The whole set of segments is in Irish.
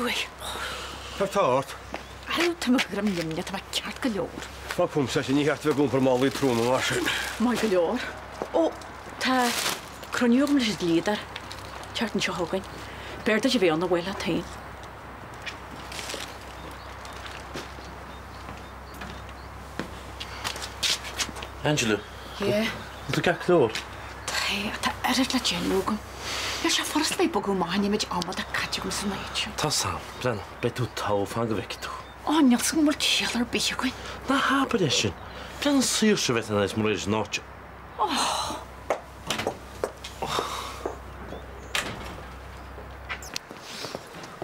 Arú. Céard tá ort? Arú, tá mé ag greim nimhne, tá mé ceart go leor. Fág fúmsa é sin, ní cheart a bheith ag iompar málaí troma mar sin. Maith go leor. Ó, tá cruinniú agam leis an dlíodóir an tseachtain seo chugainn. B'fhearr duit a bheith ann, ar mhaith leat féin. Angela. Yeah? An tú ceart go leor? Tá, tá oiread le déanamh agam. Níl sé furast le bogadh amach an méid ama atá caite agam san áit seo. Tá 's a'm. Breathnaigh, beidh tú togha, fan go bhfeicfidh tú. Ó, níl 's agam an bhfuil ciall ar bith againn. Ná habair é sin. Breathnaigh an saoirse a bheith in áit mar leis an áit seo. Ó.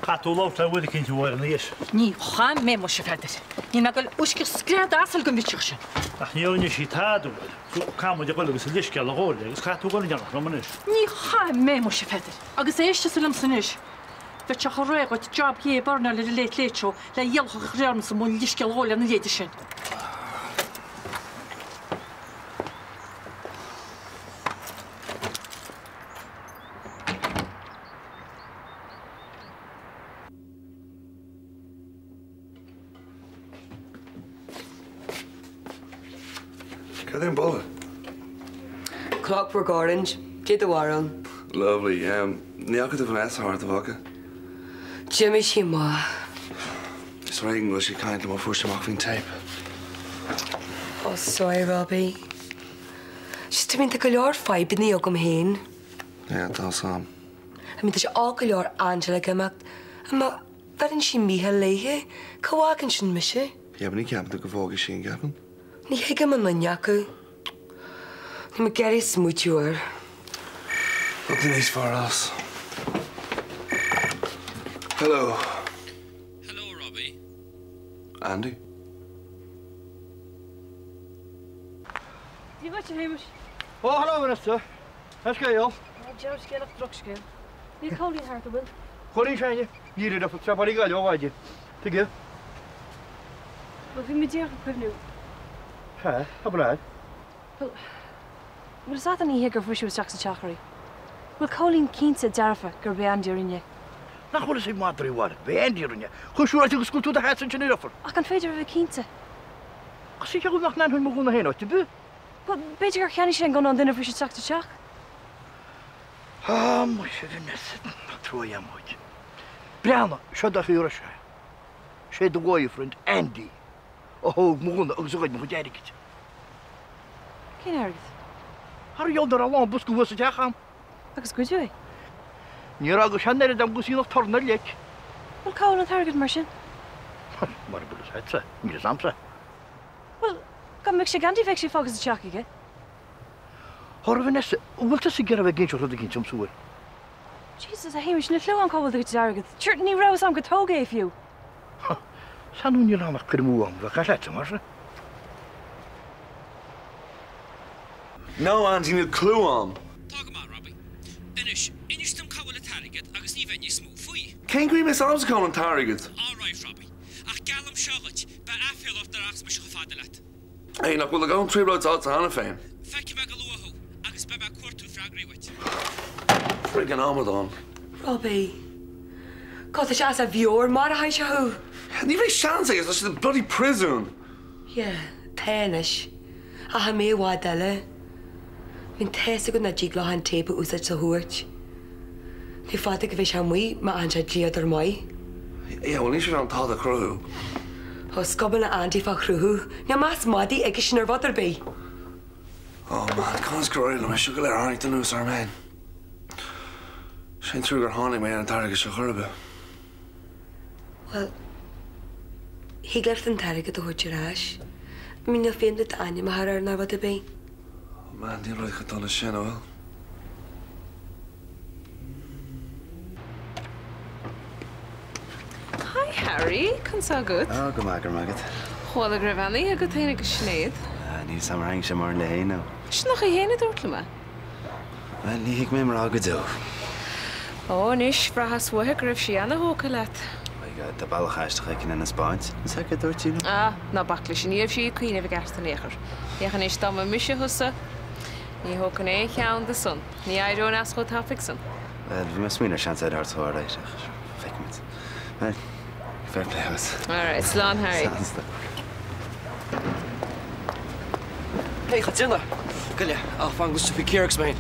Caithfidh tú labhairt le Willie cinnte uair ina dhiaidh. Ní chaith mé muise, a Pheadair. Níl mé ag dul uisce scread asail don bhitseach sin. Ach níor rinne sí tada, bhuel, caithfidh muid a dhul agus a leithscéal a ghabháil léi agus caithfidh tú a dhul in éineacht liom anois. Ní chaith mé muise, a Pheadair. Agus éist tusa liomsa anois. Bheadh sé chomh réidh dhuit job gé a burnáil ar an Late Late Show le iallach a chur ormsa mo leithscéal a ghabháil lena leithéide sin. Cad é an boladh? Clockwork Orange. Cad é do bharúil? Lovely. Ní fhaca tú Vanessa thart, an bhfaca? D'imigh sí amach. Is ar éigean go bhfuil sí ag caint liom ó fuair sí amach faoin téip. Oh sorry Robbie. Just I mean tá go leor fadhbanna agam féin. Yeah, tá 's a'm. I mean tá sé olc go leor Angela ag imeacht. Má bheireann sí Mícheál léithe, cá bhfágann sin mise? Yeah, but ní cheapann tú go bhfágfaidh sí, an gceapann? Ní thuigim an duine acu. Níl mé ag iarraidh smaoitiú air. Rud níos fearr as. Hello. Hello, Robbie. Andy? Dia dhuit, a Shéamais. Oh, hello, Vanessa. Cén scéal? Dea-scéal ach drochscéal. Níl Cóilín thart, an bhfuil? Cóilín Seánie? Ní raibh ach tá sé ag Gaillimh ó mhaidin. Tuige? Bhuel, bhí mé díreach ag cuimhniú. Sea, abair leat. Bhuel, bhfuil fhios agat an oíche gur bhriseadh isteach sa teach oraibh? Bhfuil Cóilín cinnte dearfa gurb é Andy a rinne é? Nach bhfuil fhios ag madraí mharbh, b'é Andy a rinne. Chomh siúráilte agus go bhfuil tú i do sheasamh ansin ar iompar. Ach an féidir a bheith cinnte? Ach is eagal nach n-aithneoinn mo ghunna féin áit ar bith. Bhuel, b'fhéidir gur cheannaigh sé an gunna ón duine a bhris isteach sa teach. Á, muise, Vanessa, nach trua an dhearmaid. Breathnaigh, seo do fíor is ea. Sé do bhoyfriend, Andy, a thóg mo ghunna agus a ghoid mo chuid airgid. Cén airgead? Thar gheall nach raibh lán bosca thuas sa teach a'm. Agus goideadh é? Níor fhág sé an oiread a'm agus aonach torn ar leic. Bhuel, cá bhfuil an t-airgead mar sin? Mura bhfuil fhios a'dsa, níl fhios a'msa. Bhuel, dá mbeadh sé ag Andy bheadh sé fágtha sa teach aige. Thar Vanessa, an bhfuil tusa ag iarraidh a bheith ag inseacht rud eicínt domsa, an bhfuil? Jesus, a Shéamais, níl clue a'm cá bhfuil do chuid airgid. Sure, ní raibh fhios a'm gur tógadh é fiú. Huh, 'Sea nó níl ann ach cur amú ama, bheadh leatsa, mar sin. No, Andy, níl clue a'm. Tá go maith, Robbie. Anois, inis dom cá bhfuil an t-airgead agus ní bheidh níos mó faoi. Cén chaoi a mbeidh 'fhios a'msa cá bhfuil an t-airgead? All right, Robbie. Ach geallaim seo dhuit, beidh aiféala ort nuair a rachas mise chomh fada leat. Hey, nach bhfuil a dhóthain trioblóid agat cheana féin? Feicfidh mé go luath thú, agus beidh mé ag cuartú freagraí uait. Friggin' amadán. Robbie. God, tá sé as a mheabhair, maróidh sé thú. Ní bheidh seans aige, tá sé sa bloody príosún. Yeah, tá anois. Ach an mbeidh i bhfad eile? Bíonn tá's agat nach dtig leo an téip a úsáid sa chúirt. Ní fada go mbeidh sé amuigh má fhaigheann sé dlíodóir maith. Yeah, bhuel níl sé in ann tada a chruthú. Ó, sciobann Andy fá chruthú. Níl meas madaidh aige sin ar rud ar bith. Oh man, conas gur éirigh liom é seo go léir a tharraingt anuas orm féin? Sé an trua gur tháinig mé ar an t-airgead seo chor ar bith. Bhuel, thig leat an t-airgead a thabhairt ar ais. I mean, níl feidhm duit d'ainm a chur air ná rud ar bith. Oh man, níl rud chomh dona sin, an bhfuil? Hi Harry, conas tá agat? Oh, go maith, go raibh maith agat. Chuala go raibh an-oíche agat féin agus Sinéad. Ah, níl 's a'm ar tharraing sé mórán léi féin nó. Sin nach í féin a dúirt liom é. Bhuel, ní thig mé mná go deo. Ó, anois, bhraitheas uaithi go raibh sí ana-thógtha leat. My God, tá bealach aisteach aici lena spáint. Is ea, céard a dúirt sí liom? Ah, ná bac leis, ní raibh sí ag cuimhneamh i gceart in aon chor. Féach anois, dá mba mise thusa, ní thógfainn aon cheann de san. Ní éireoinn as chomh tapaidh san. Bhuel, bhí mé ag smaoineamh ar seans eile a thabhairt dó, alright, ach feicfimid. Right. Fair play duit. Alright, slán Harry. Slán. Hey, Caitríona! Goile, ach fan go stopfaidh Ciara agus mé féin.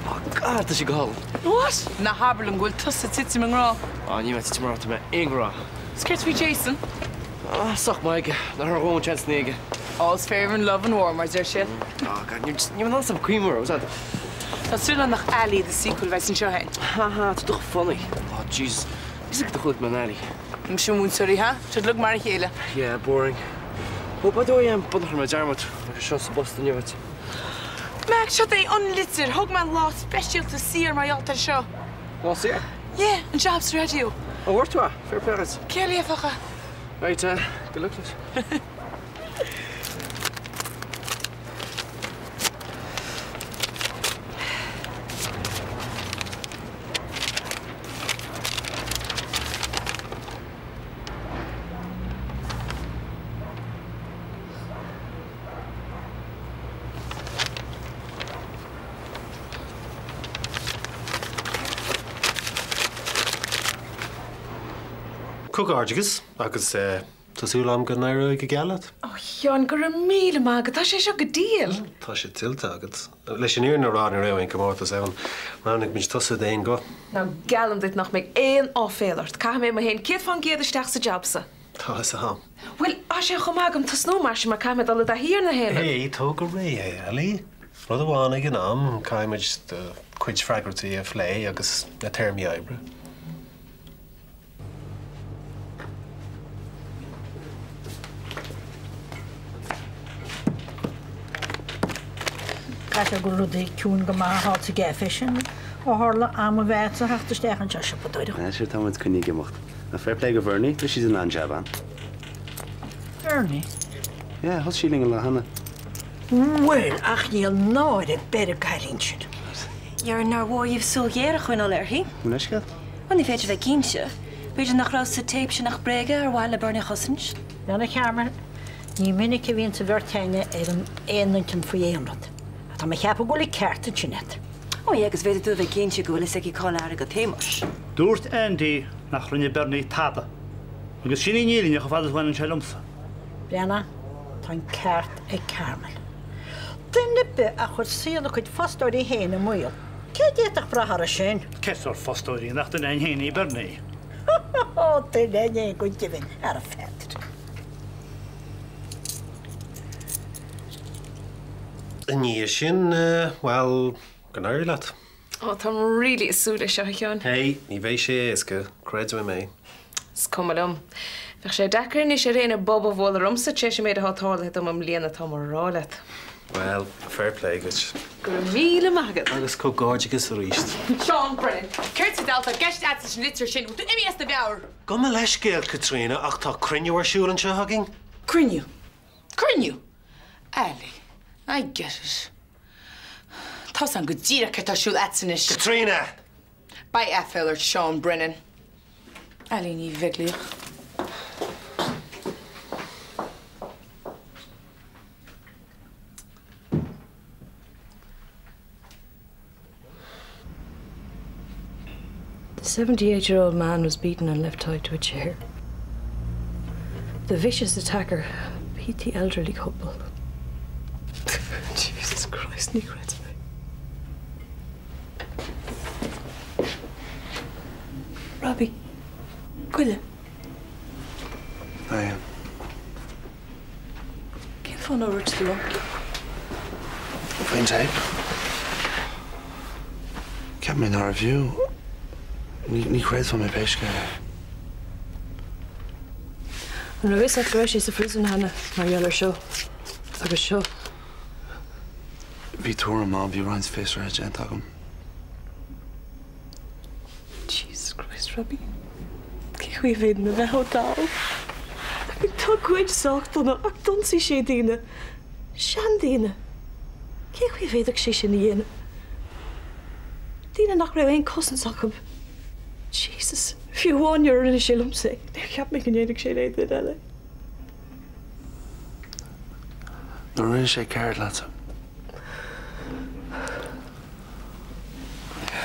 Oh God, tá sí go hálainn. What? Ná habair liom go bhfuil tusa ag titim i ngrá. Ah, níl mé ag titim i ngrá, tá mé i ngrá. Is céard faoi Jason? Ah, sách maith aige. Nach raibh a dhóthain seansanna aige. All's fair in love and war, mar a deir siad. Oh God, níl mé in ann stop ag cuimhniú air, what's that? Tá súil agam nach Ali the sequel a bheas anseo féin. Ha ha, tá tú chomh funny. Oh Jesus, is ag do chuid mé an Ali. Mise múinteoirí, ha? Siad uilig mar a chéile. Yeah, boring. Oh, by the way, em, b'fhéidir rinne mé dearmad, tá sé seo sa bpost inniu duit. Mac, seo é an litir! Thóg mé lá speisialta saor mar gheall air seo. Lá saor? Yeah, an jab sa raidió. Ó, bhfuair tú é? Fair play duit. Cé a léifeadh é? Right, eh, good luck leat. Comhghairdeachas agus tá súil agam go n-éireoidh go geal leat. Ó Sheáin, go raibh míle maith agat, tá sé seo go diail! Tá sé tuillte agat. Leis an fhírinne a rá ní raibh aon comórtas ann. Roghnaigh muid tusa d'aon ghuth. Now geallaim duit nach mbeidh aon áiféal ort. Caithfidh mé mo fhéin 100% isteach sa jab so. Tá fhios a'm. Bhuel, tá sé chomh maith agam tosnú mar sin mar caithfidh mé dul i dtaithí ar na haonaid. Hey, tóg go réidh é, Ali. Rud amháin ag an am, caithfidh muid do chuid freagrachtaí a phlé agus na téarmaí oibre. Caithfidh go bhfuil rudaí ciúin go maith thall sa gcaife sin ó tharla am a bheith agat a theacht isteach anseo ag siopadóireacht. Sea, sure, tá muid coinnithe ag imeacht. Ach fair play go Bernie, tá siad in ann jab ann. Bernie? Yeah, thosaigh sí linn an lá cheana. Bhuel, ach níl náire ar bith ar an gcailín sin. Déarfainn nár mhór dhaoibh súil ghéar a choinneáil uirthi. Mo leithscéal? Bhuel, ní féidir bheith cinnte. B'fhéidir nach raibh sa téip sin ach bréaga ar mhaithe le Bernie a chosaint. Bhuel, a Charmel, ní minic a bhíonns an bheirt againne ar an aon intinn faoi aon rud. Ach tá mé ag ceapadh go bhfuil an ceart ansin agat. Ó yeah, agus bhféadfadh tú a bheith cinnte go bhfuil fhios aici cá bhfuil airgead Shéamuis. Dúirt Andy nach rinne Bernie tada. Agus sin í an fhírinne chomh fada is a bhaineann sé liomsa. Breathnaigh, tá an ceart ag Carmel. Duine ar bith a chuir saol a cuid fostóirí féin i mbaol, cé a d'fhéadfadh brath orthu sin? Cén sórt fostóirí? Nach duine againn féin í Bernie? Ó, duine againn féin go deimhin, a Pheadair. I ndiaidh sin, bhuel, go n-éirí leat. Ó, táim really ag súil leis seo, a Sheáin. Hey, ní bheidh sé éasca, creid uaim é. Is cuma liom. Bheadh sé deacair anois ar éinne bob a bhualadh ormsa tar éis an méid atá tarlaithe dom i mbliana, tá mé a rá leat. Bhuel, fair play duit. Go raibh míle maith agat. Agus comhghairdeachas arís. Seán Brennan, céard sa diabhal atá i gceist agat leis an litir sin? Bhfuil tú imithe as do mheabhair? Gabh mo leithscéal, Caitríona, ach tá cruinniú ar siúl anseo againn. Cruinniú? Cruinniú? Ali, I get it. Tá's a'm go díreach céard tá ar siúl a'dsa anois. Caitríona! Beidh aiféal ort, Seán Brennan. Ali Ní Bheaglaoich. The 78 year old man was beaten and left tied to a chair. The vicious attacker beat the elderly couple. Jesus Christ, ní chreidim é. Robbie, goile. I am. Cén fáth nár dhúirt tú liom? Faoin téip? Cheap mé nárbh fhiú. Ní chreidfeá mé pé scéal é. An raibh fhios agat go raibh sé sa phríosún cheana mar gheall ar seo agus seo? Bhí tuairim ann, bhí roinnt fiosruithe déanta agam. Jesus Christ, Robbie. Cén chaoi a bhféadaim a bheith chomh dall? Tá goid sách dona ach d'ionsaigh sé daoine. Seandaoine. Cén chaoi a bhféadfadh sé sin a dhéanamh? Daoine nach raibh aon chosaint acu. Jesus, fiú amháin nuair a rinne sé liomsa é, níor cheap mé go ndéanfadh sé le aon duine eile. Nuair a rinne sé ceird leatsa.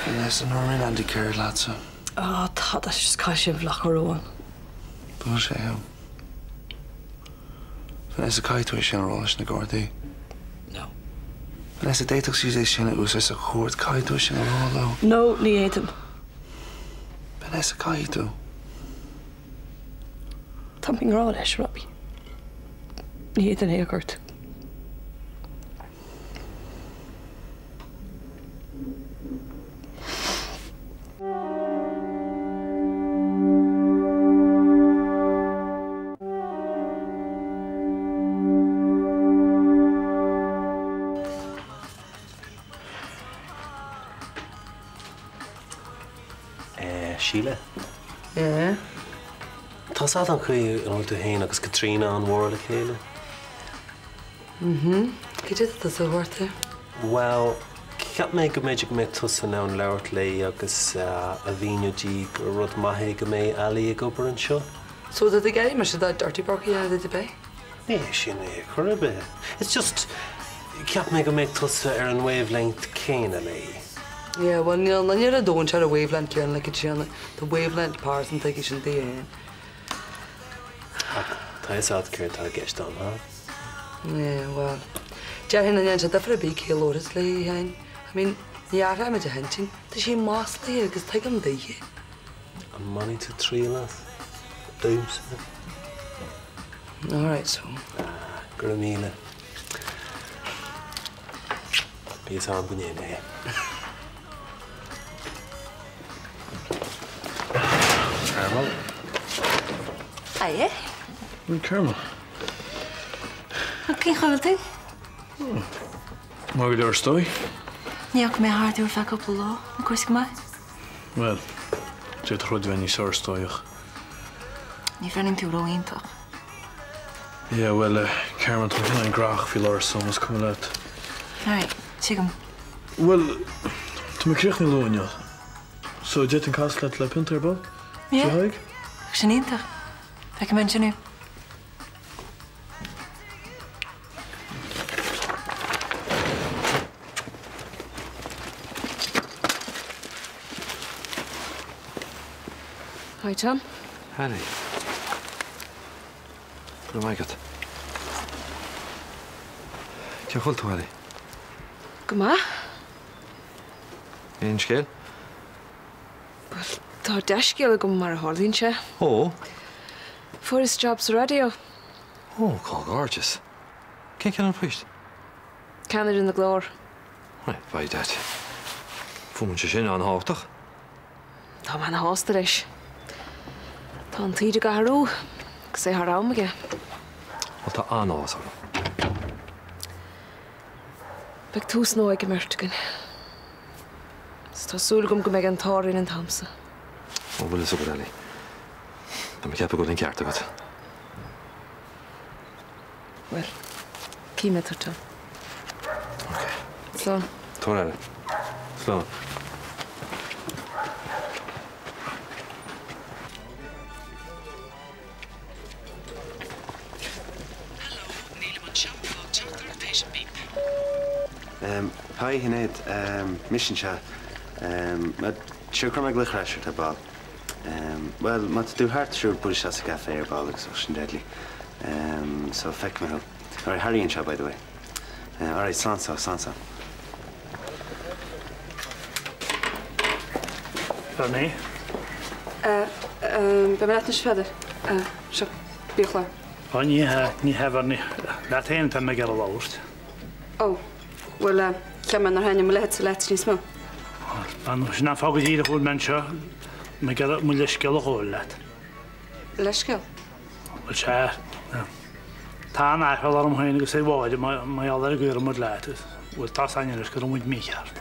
Vanessa, nuair a rinne Andy ceird leatsa. Á, tada, just chaith sé an bhleach uair amháin. Bhuel sé. Vanessa, caithfidh tú é sin a rá leis na Gardaí. No. Vanessa, d'fhéadfadh siad é sin a úsáid sa chúirt, caithfidh tú é sin a rá leo. No, ní fhéadaim. Vanessa, caithfidh tú. Táim i ngrá leis, Robbie. Ní fhéadfainn é a ghortú. Síle? Yeah? Tá's agat an chaoi a bhfuil tú féin agus Caitríona an-mhór le chéile? Mhm. Cad é atá tusa a thabhairt air? Bhuel, cheap mé go mb'fhéidir go mbeadh tusa in ann labhairt léi agus a mhíniú di gur rud maith é go mbeidh Ali ag obair anseo. So tá tú ag iarraidh mise do dirty work a dhéanamh duit ab é? Ní hé sin é chor ar bith. It's just, cheap mé go mbeadh tusa ar an wavelength céanna léi. Yeah, bhuel níl aon duine ar domhan seo ar an wavelength céanna le Caitríona. Tá wavelength pearsanta aici sin di féin. Ach tá fhios agat céard tá i gceist agam, huh? Yeah, bhuel, déarfainn nach ndéanann sé difear ar bith cé a labhras léi, a Sheáin. I mean, ní athraímid a hintinn. Tá sí maslaithe agus tuigim daoithe. An mbainfidh tú triail as? Domsa? All right, so. Ah, go raibh míle. Bí fhios agam go ndéanfaidh é. Carmel. Haigh. Bhuel, Carmel. Cén chaoi a bhfuil tú? Maith go leor is dóigh. Ní fhaca mé thart thú ar feadh cúpla lá. An cúrsaí go maith? Bhuel, d'fhéadfadh rud a bheith níos fearr is dóigh ach. Ní bhreathnaíonn tú ró-iontach. Yeah, bhuel, Carmel, tá mé cineál gnóthach faoi láthair so más cuma leat. Alright, tuigim. Bhuel, tá mé críochnaithe luath inniu, so d'fhéadfainn casadh leat le pionta ar ball? Yeah. Trí Thaidhg? Bheadh sin iontach. Feicfidh mé ansin thú. Hi Tom. Ali. Go raibh maith agat. Cén chaoi a bhfuil tú, Ali? Go maith. Aon scéal? Bhuel, tá dea-scéal agam mar a tharlaíonn sé. Ó? Fuaireas job sa raidió. Ó, comhghairdeas. Cén cineál poist? Ceannaire na gclár. Right, by that. Fuaimeann sé sin an-thábhachtach. Tá mé ana-shásta leis. Tá an taoide ag athrú agus é thar am aige. Bhuel, tá an-áthas orm. Beidh tús nua ag an mbeirt againn. Is tá súil agam go mbeidh an t-ádh orainn an t-am so. Ó, bhfuil fhios agat, Ali. Tá mé ag ceapadh go bhfuil an ceart agat. Bhuel, cífidh mé tú, Tom. Ok. Slán. Tabhair aire. Slán. Haigh, a Shinéad. Mise anseo. Sure, cuirfidh mé glaoch ar ais ort ar ball. Bhuel, má tá tú thart, sure, buail isteach sa gcafé ar ball agus bheadh sin deadly. So, feicfidh mé thú. Alright, Harry anseo, by the way. Alright, slán so, slán so. Bernie? Beidh mé leat anois, a Pheadair. Seo, biachlár. Ó, ní hea, ní hea, Bernie. Leat féin atá mé ag iarraidh labhairt. Ó, bhuel, cheap mé nár thaitnigh mo leithéidse leat níos mó. Bhuel, sin an fáth go díreach a bhfuil mé anseo. Mé ag iarraidh mo leithscéal a ghabháil leat. Leithscéal? Bhuel, sea. Tá an-aiféala orm féin agus ar Mháire mar gheall ar an gcaoi a raibh muid leat. Bhuel, tá's againn anois go raibh muid mícheart.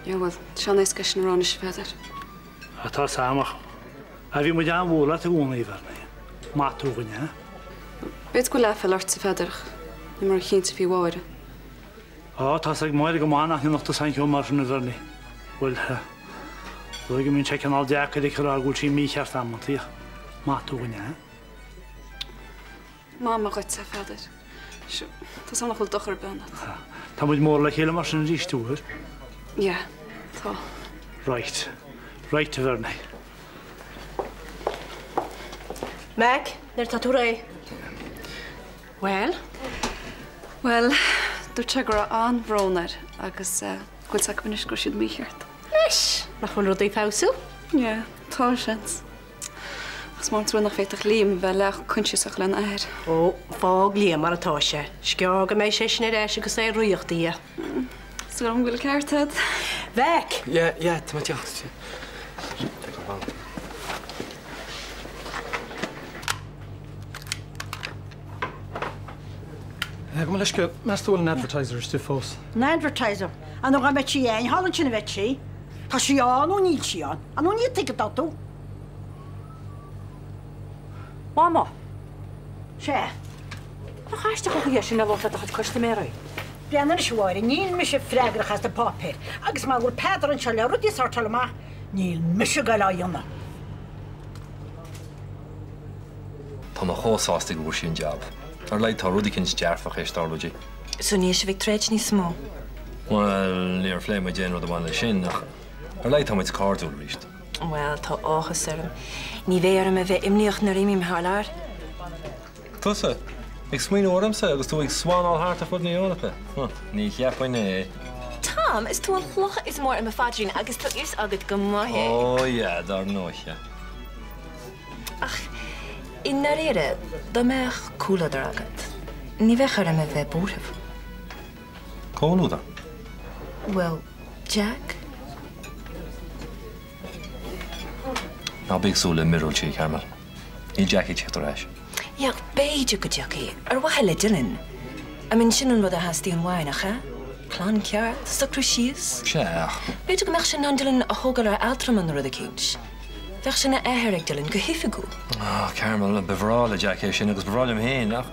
Yeah, bhuel, tá sé an-éasca é sin a rá anois, a Pheadair. Tá 'fhios a'm ach bhí muid an-mhór leat i gcónaí, a Bhernie. Maith tú a dhuine, eh? B'fhéidir go bhfuil aiféala ortsa, a Pheadair, ach níl mé ró-chinnte faoi Mháire. Á, tá's ag Máire go maith nach ndéanfadh tusa aon cheo mar sin, a Bhernie. Bhuel, dóigh go mbíonn sé cineál deacair aici a rá go bhfuil sí mícheart amantaí ach maith tú a dhuine, eh? Maith mé dhuit, a Pheadair. Sure, tá's a'm nach bhfuil dochar ar bith ionat. Tá muid mór le chéile mar sin arís, an bhfuil? Yeah, tá. Right. Right, a Bhernie. Mac, nuair atá tú réidh. Bhuel? Bhuel, dúirt sé go raibh an-bhrón air agus go bhfuil 's acu anois go raibh siad mícheart. Anois, nach bhfuil rudaí ag feabhsú? Yeah, tá, seans. Ach is mór an trua nach bhféadfadh Liam a bheith leath coinsiasach lena athair. Ó, fág Liam mar atá sé. Is gearr go mbeidh sé sin ar ais agus é riochtaithe. Súil agam go bhfuil an ceart agat. Mhac! Yeah, yeah, tá mé ag teacht. Gabh mo leithscéal, meas tú bhfuil an Advertiser istigh fós? An Advertiser? Ar ndóigh dá mbeadh sí ann, thall ansin a bheadh sí. Tá sí ann nó níl sí ann. Ar ndóigh ní tuigeann tú tú. Mama. Sea. Nach aisteach an chaoi é sin le labhairt le do chuid custaiméirí? Breathnaigh anois a Mháire, níl mise freagrach as na páipéir agus mara bhfuil Peadar anseo le rudaí a shortáil amach, níl mise ag goil á dhéanamh. Tá mé chomh sásta go bhfuair sí an jab. Ar a laghad tá rud eicínt dearfach théis tarlú di. So níl sibh ag troid níos mó? Bhuel, níor phléigh muid aon rud a bhain leis sin, ach ar a laghad tá muid cairdiúil arís. Bhuel, tá áthas orm. Ní bheidh orm a bheith imníoch nuair a imím thar lear. Tusa? Ag smaoineamh ormsa agus tú ag swanáil thart ar fud na hEorpa? Huh, ní cheapfainn é. Tom, is tú an chloch is mó ar mo phaidrín agus tá fhios agat go maith é. Ó yeah, dar ndóigh. Ach i ndáiríre, dá mbeadh comhluadar agat, ní bheadh orm a bheith buartha. Comhluadar? Bhuel, Jack? Ná bí ag súil le miorúiltí, a Carmel. Níl Jack ag tíocht ar ais. Yeah, ach b'fhéidir go dtiocfaidh, ar mhaithe le Dylan. I mean, sin an rud a theastaíonn uainn, nach ea? Clann ceart, socrú síos. Sea, ach. B'fhéidir go mbeadh sé in ann Dylan a thógáil ar altrama nó rud eicínt. Bheadh sé ina athair ag Dylan go hoifigiúil. Ah, Carmel, ba bhreá le Jack é sin agus ba bhreá liom féin, ach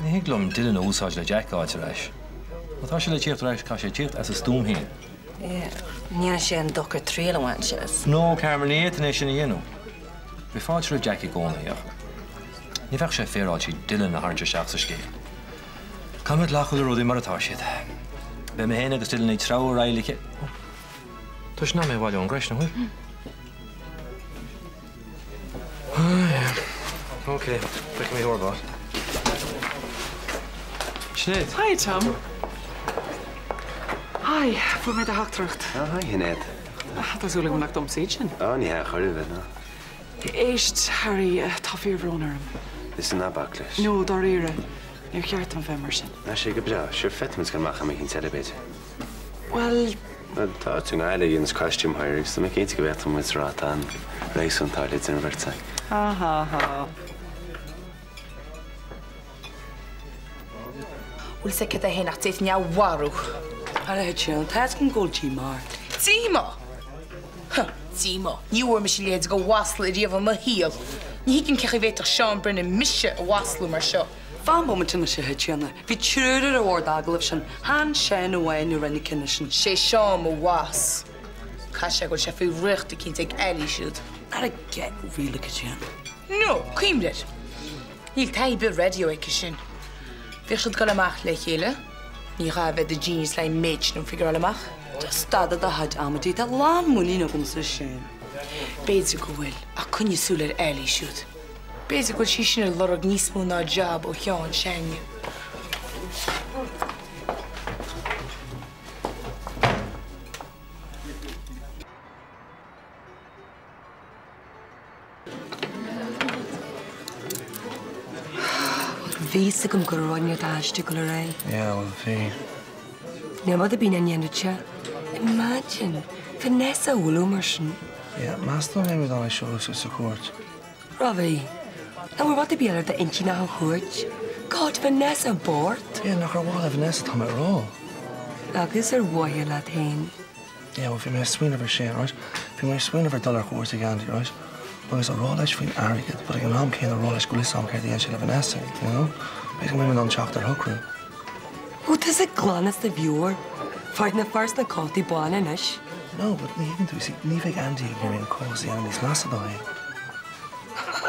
ní thig liom Dylan a úsáid le Jack a fháilt ar ais. Má tá sé le tíocht ar ais, caithfidh sé tíocht as a stuaim féin. Yeah, ní dhéanfaidh sé aon dochar triail a bhaint as. No, Carmel, ní fhéadfainn é sin a dhéanamh. Bhí fáilte roimh Jack i gcónaí, ach ní bheadh sé féaráilte Dylan a tharraingt isteach sa scéal. Caithfimid glacadh le rudaí mar atá siad. Beidh mé féin agus Dylan ag treabhadh ar aghaidh le chéile. Tá sé in am mé a bhaile ón gcreis, nach bhfuil? Ok, feicfidh mé thú ar ball. Sinéad. Hi, Tom. Hi, fuair mé do theachtaireacht. Oh, hi, Shinéad. Tá súil agam nach domsa iad sin. Ó, ní hea chor ar bith, no. Éist, Harry, tá fíorbhrón orm. Listen, ná bac leis. No, dáiríre, níor cheart dom bheith mar sin. Tá sé go breá, sure féadfaimid dul amach am éicint eile, b'fhéidir. Bhuel. Bhuel, tá áit i nGaillimh a dhéanas costume hire agus tá mé cinnte go bhféadfadh muid ráta an-réasúnta a fháil idir an bheirt againn. Ha ha ha. Bhfuil 's aici é féin ach d'fhéadfainn é a mharú. A leithéid sin, tá 'fhios agam go bhfuil díomá ort. Díomá? Huh, díomá. Ní bhfuair mise a leithéid de mhasla riamh i mo shaol. Ní thuigim cén chaoi a bhféadfadh Seán Brennan mise a mhaslú mar seo. Fan bomaite anois a Chaitríona. Bhí triúr ar an bhord agallaimh sin. Chan Seán amháin a rinne an cinneadh sin. Sé Seán mo bhoss. Caithfidh sé go bhfuil sé faoi dhraíocht eicínt ag Ali siúd. Not again, really, Caitríona. No, cuimhnigh air. Níl taithí ar bith raidió aici sin. Bhíodh siad ag dul amach le chéile. Ní gá a bheith i do genius le an méid sin a figureáil amach. Stad de do chuid amaidí. Tá lán muinín agamsa as Seán. B'fhéidir go bhfuil, ach coinnigh súil ar Ali siúd. B'fhéidir go bhfuil sí sin ag lorg níos mó ná jab ó Sheán s'againne. Bhí 'fhios agam go raibh rud inteacht aisteach ag dul ar aghaidh. Yeah, bhuel, bhí. Níl rud ar bith nach ndéanfadh sé. Imagine! Vanessa a bhualadh mar sin. Yeah, meas tú an mbeimid in ann é seo a úsáid sa chúirt? Robbie, An bhfuil rud ar bith eile ar d'intinn ach an chúirt? God, Vanessa bocht! Yeah, nach ar mhaithe le Vanessa atá mé a rá. Agus ar mhaithe leat féin. Yeah, well, bhí mé ag smaoineamh ar sin, right? Bhí mé ag smaoineamh ar dul ar cuairt ag Andy, right? Agus a rá leis faoin airgead, but ag an am céanna a rá leis go bhfuil fhios agam céard a dhein sé le Vanessa, you know? B'fhéidir go mbeidh mé in ann teacht ar shocrú. Ó, tusa glan as do mheabhair. Faigh na fear sna cótaí bána anois. No, but ní thuigeann tú, you see, ní bheidh Andy ag iarraidh an cás a dhéanamh níos measa dó fhéin.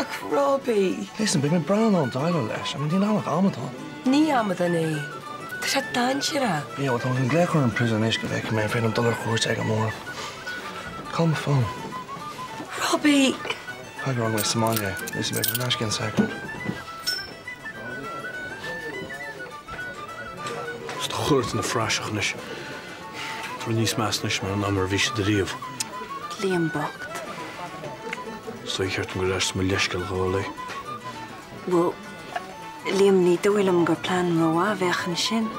Ach Robbie! Listen, beidh mé breá in ann déileáil leis. I mean, níl ann ach amadán. Ní amadán é. Tá sé dainséarach. Yeah, well, tá mé chun glaoch ar an prison anois go bhfeicfidh mé an féidir liom dul ar cuairt aige amárach. Call my phone. Robbie! Caithfidh gur fhág mé sa mbaile é. Listen, beidh mé ar ais i gceann soicind. Is tá chuile shórt ina phraiseach anois. Tá rudaí níos measa anois ná an am ar bhí siad ariamh. Liam bocht. Is dóigh cheart dom gabháil ar ais is mo leithscéal a ghabháil léi. Bhuel, Liam, ní dóigh liom gur plean rómhaith a bheadh ansin.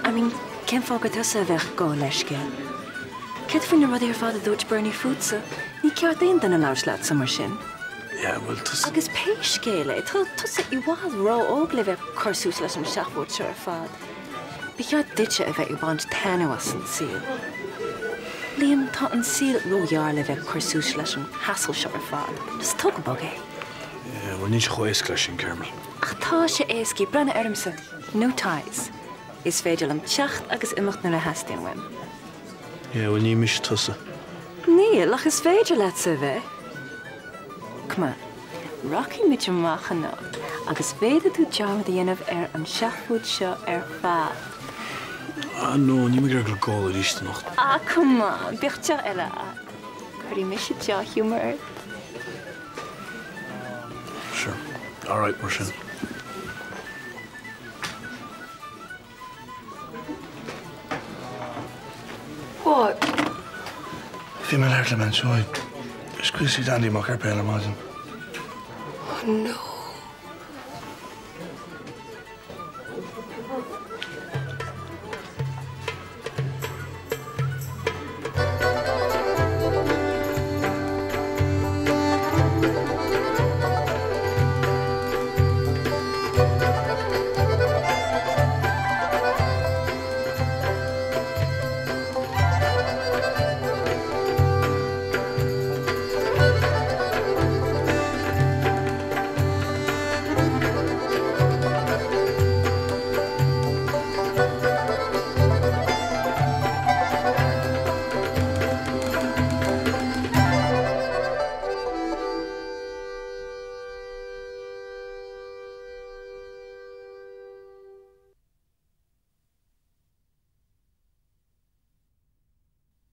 I mean, cén fáth gur tusa a bheadh ag gabháil leithscéil? Céard faoi na rudaí ar fad a dúirt Bernie fútsa? Ní ceart d'aon duine labhairt leatsa mar sin. Yeah, bhuel, tusa. Agus pé scéal é, tá tusa i bhfad ró-óg le bheith ag cur suas leis an seafóid seo ar fad. Ba cheart duitse a bheith ag baint taitneamh as an saol. Liam, tá an saol róghearr le bheith ag cur suas leis an hassle seo ar fad. Just tóg go bog é. Yeah, bhuel, níl sé chomh éasca leis sin, Carmel. Ach tá sé éasca, breathnaigh ormsa. No ties. Is féidir liom teacht agus imeacht nuair a theastaíonn uaim. Yeah, bhuel, ní mise tusa. Níl, ach is féidir leatsa a bheith. Come on, rachaidh muid amach anocht agus féadfaidh tú dearmad a dhéanamh ar an seafóid seo ar fad. Ah no, níl mé ag iarraidh dul ag ól arís anocht. Ah come on, bíodh deoch eile agat. Cuirfidh mise dea-ghiúmar ort. Sure, alright mar sin. What? Bhí mé ag labhairt le bean Seoighe. Scaoil siad Andy amach ar bail ar maidin. Oh no.